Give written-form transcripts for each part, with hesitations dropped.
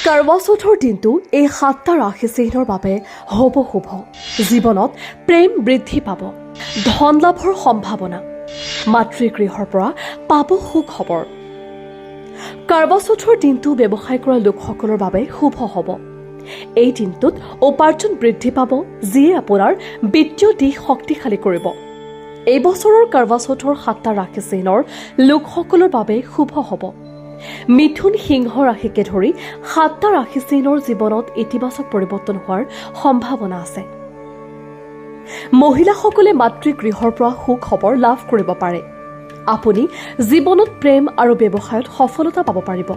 কাৰৱা চৌথৰ দিনটো এই সাতটা ৰাশি চিহ্নৰ বাবে হ'ব শুভ। জীৱনত প্ৰেম বৃদ্ধি পাব, ধন লাভৰ সম্ভাৱনা, মাতৃগৃহৰ পৰা পাব সুখবৰ। কাৰৱা চৌথৰ দিনটো ব্যৱসায় কৰা লোকসকলৰ বাবে শুভ হ'ব। এই দিনটোত উপাৰ্জন বৃদ্ধি পাব, যিয়ে আপোনাৰ বিত্তীয় দিশ শক্তিশালী কৰিব। এই বছৰৰ কাৰৱা চৌথৰ সাতটা ৰাশি চিহ্নৰ লোকসকলৰ বাবে শুভ হ'ব। মিথুন, সিংহ ৰাশিকে ধৰি সাতটা ৰাশি চিহ্নৰ জীৱনত ইতিবাচক পৰিৱৰ্তন হোৱাৰ সম্ভাৱনা আছে। মহিলাসকলে মাতৃগৃহৰ পৰা সুখবৰ লাভ কৰিব পাৰে। আপুনি জীৱনত প্ৰেম আৰু ব্যৱসায়ত সফলতা পাব পাৰিব।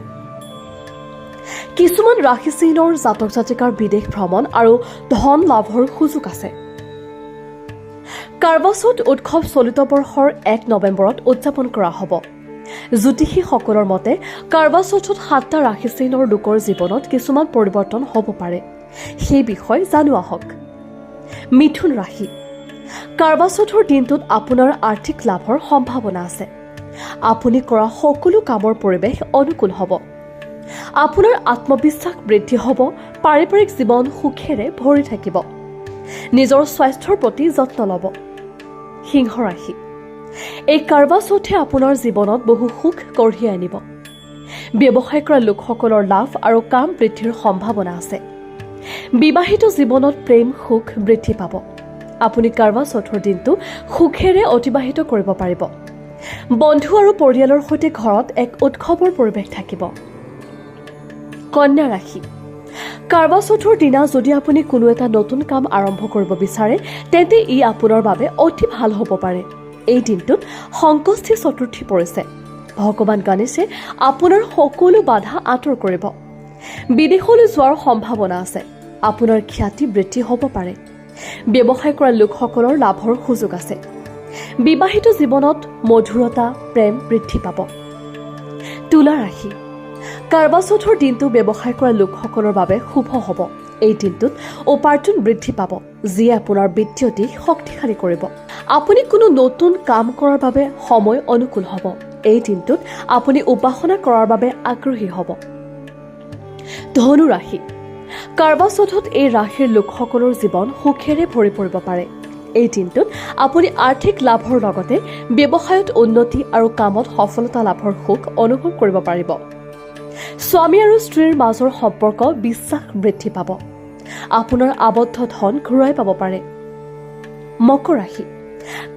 কিছুমান ৰাশি চিহ্নৰ জাতক জাতিকাৰ বিদেশ ভ্ৰমণ আৰু ধন লাভৰ সুযোগ আছে। কাৰৱা চৌথ উৎসৱ চলিত বৰ্ষৰ 1 নৱেম্বৰত উদযাপন কৰা হ'ব। জ্যোতিষীসকলৰ মতে কাৰৱা চৌথত সাতটা ৰাশি চিহ্নৰ লোকৰ জীৱনত কিছুমান পৰিৱৰ্তন হ'ব পাৰে। সেই বিষয়ে জানো আহক। মিথুন ৰাশি। কাৰৱা চৌথৰ দিনটোত আপোনাৰ আৰ্থিক লাভৰ সম্ভাৱনা আছে। আপুনি কৰা সকলো কামৰ পৰিৱেশ অনুকূল হ'ব। আপোনাৰ আত্মবিশ্বাস বৃদ্ধি হ'ব। পাৰিবাৰিক জীৱন সুখেৰে ভৰি থাকিব। নিজৰ স্বাস্থ্যৰ প্ৰতি যত্ন ল'ব। সিংহ ৰাশি। এই কাৰৱা চৌথে আপোনাৰ জীৱনত বহু সুখ কঢ়িয়াই আনিব। ব্যৱসায় কৰা লোকসকলৰ লাভ আৰু কাম বৃদ্ধিৰ সম্ভাৱনা আছে। বিবাহিত জীৱনত প্ৰেম সুখ বৃদ্ধি পাব। আপুনি কাৰৱা চৌথৰ দিনটো সুখেৰে অতিবাহিত কৰিব পাৰিব। বন্ধু আৰু পৰিয়ালৰ সৈতে ঘৰত এক উৎসৱৰ পৰিৱেশ থাকিব। কন্যা ৰাশি। কাৰৱা চৌথৰ দিনা যদি আপুনি কোনো এটা নতুন কাম আৰম্ভ কৰিব বিচাৰে, তেন্তে ই আপোনাৰ বাবে অতি ভাল হ'ব পাৰে। এই দিনটোত সংকষ্টি চতুৰ্থী পৰিছে। ভগৱান গণেশে আপোনাৰ সকলো বাধা আঁতৰ কৰিব। বিদেশলৈ যোৱাৰ সম্ভাৱনা আছে। আপোনাৰ খ্যাতি বৃদ্ধি হ'ব পাৰে। ব্যৱসায় কৰা লোকসকলৰ লাভৰ সুযোগ আছে। বিবাহিত জীৱনত মধুৰতা, প্ৰেম বৃদ্ধি পাব। তুলা ৰাশি। কাৰৱা চৌথৰ দিনটো ব্যৱসায় কৰা লোকসকলৰ বাবে শুভ হ'ব। এই দিনটোত উপাৰ্জন বৃদ্ধি পাব, যিয়ে আপোনাৰ বিত্তীয় দিশ শক্তিশালী কৰিব। আপুনি কোনো নতুন কাম কৰাৰ বাবে সময় অনুকূল হ'ব। এই দিনটোত আপুনি উপাসনা কৰাৰ বাবে আগ্ৰহী হ'ব। ধনু ৰাশি। কাৰৱা চৌথত এই ৰাশিৰ লোকসকলৰ জীৱন সুখেৰে ভৰি পৰিব পাৰে। এই দিনটোত আপুনি আৰ্থিক লাভৰ লগতে ব্যৱসায়ত উন্নতি আৰু কামত সফলতা লাভৰ সুখ অনুভৱ কৰিব পাৰিব। স্বামী আৰু স্ত্ৰীৰ মাজৰ সম্পৰ্ক বিশ্বাস বৃদ্ধি পাব। আপোনাৰ আবদ্ধ ধন ঘূৰাই পাব পাৰে। মকৰ ৰাশি।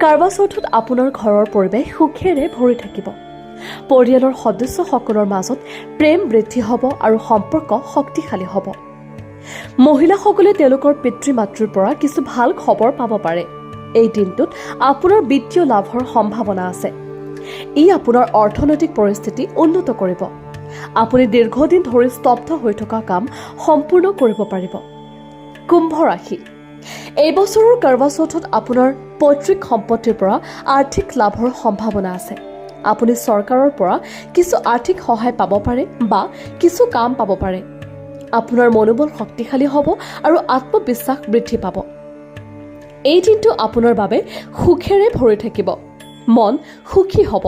কাৰৱা চৌথত আপোনাৰ ঘৰৰ পৰিৱেশ সুখেৰে ভৰি থাকিব। পৰিয়ালৰ সদস্যসকলৰ মাজত প্ৰেম বৃদ্ধি হ'ব আৰু সম্পৰ্ক শক্তিশালী হ'ব। মহিলাসকলে তেওঁলোকৰ পিতৃ মাতৃৰ পৰা কিছু ভাল খবৰ পাব পাৰে। এই দিনটোত আপোনাৰ বিত্তীয় লাভৰ সম্ভাৱনা আছে। ই আপোনাৰ অৰ্থনৈতিক পৰিস্থিতি উন্নত কৰিব। আপুনি দীৰ্ঘদিন ধৰি স্তব্ধ হৈ থকা কাম সম্পূৰ্ণ কৰিব পাৰিব। কুম্ভ ৰাশি। এই বছৰৰ কাৰৱা চৌথত আপোনাৰ পৈতৃক সম্পত্তিৰ পৰা আৰ্থিক লাভৰ সম্ভাৱনা আছে। আপুনি চৰকাৰৰ পৰা কিছু আৰ্থিক সহায় পাব পাৰে বা কিছু কাম পাব পাৰে। আপোনাৰ মনোবল শক্তিশালী হ'ব আৰু আত্মবিশ্বাস বৃদ্ধি পাব। এই দিনটো আপোনাৰ বাবে সুখেৰে ভৰি থাকিব। মন সুখী হ'ব।